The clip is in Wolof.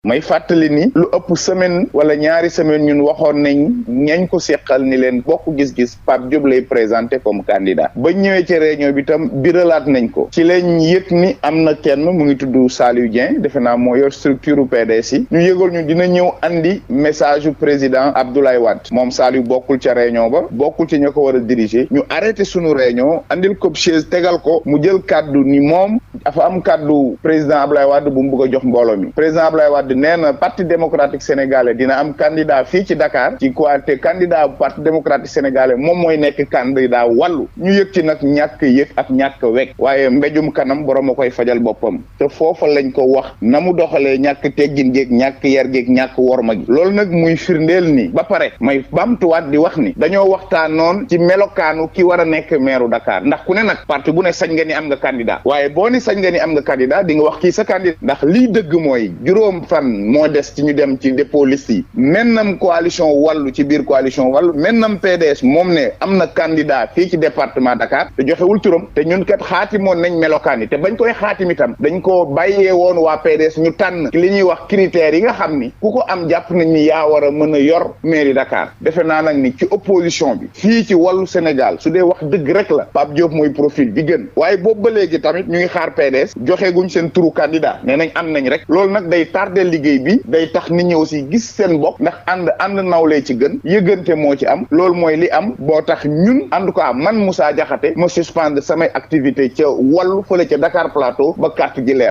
may fàttali ni lu ëpp semaine wala ñaari semaine ñun waxoon nañ ñañ ko seqal ni leen bokk gis-gis Pape Diop lay présenté comme candidat ba ñëwee ci réunion bi tam biralaat nañ ko ci lañ yëg ni am na kenn mu ngi tudd Saliou Dieng defe naa moo yor structure PDS yi ñu yëgal ñu dina ñëw andi message président Abdoulaye Wade moom Saliou bokkul ca réunion ba bokkul ci ña ko war a diriger ñu arrêté sunu réunion andil ko chaise tegal ko mu jël kaddu ni moom dafa am kaddu président Abdoulaye Wade bu mu bëgg a jox mbooloo mi président Abdoulaye Wade nee na parti démocratique sénégalais dina am candidat fii ci Dakar ci quoi te candidat parti démocratique sénégalais moom mooy nekk candidat wàllu ñu yëg ci nag ñàkk yëg ak ñàkk wekk waaye mbéjum kanam borom a koy fajal boppam te foofa lañ ko wax na mu doxalee ñàkk teggin géeg ñàkk yar géeg ñàkk worma gi loolu nag muy firndeel ni ba pare may bamtuwaat di wax ni dañoo waxtaanoon ci melokaanu ki war a nekk maire Dakar ndax ku ne nag parti bu ne sañ nga ni am nga candidat waaye boo ni sañ nga ni am nga candidat di nga wax kii sa candidat ndax lii dëgg mooy juróom fan moo des ci ñu dem ci dépôt liste yi mennam coalition wàllu ci biir coalition wàllu mennam PDS moom ne am na candidat fii ci département Dakar te joxewul turam te ñun kat xaatimoon nañ melokaan yi te bañ koy xaatim itam dañ ko bàyyee woon waa PDS ñu tànn li ñuy wax critères yi nga xam ni ku ko am jàpp nañ ni yaa war a mën a yor mairie Dakar defe naa nag ni ci opposition bi fii ci wàllu Sénégal su dee wax dëgg rek la Pape Diop mooy profil bi gën waaye boobu ba léegi tamit ñu ngi xaar PDS joxeeguñ seen turu candidat nee nañ am nañ rek loolu nag day tardé liggéey bi day tax nit ñi aussi gis seen bopp ndax ànd nawlee ci gën yëgante moo ci am loolu mooy li am boo tax ñun en tout cas man Moussa Diakhaté ma suspendre samay activité ca wàllu fële ca Dakar Plateau ba carte gi leer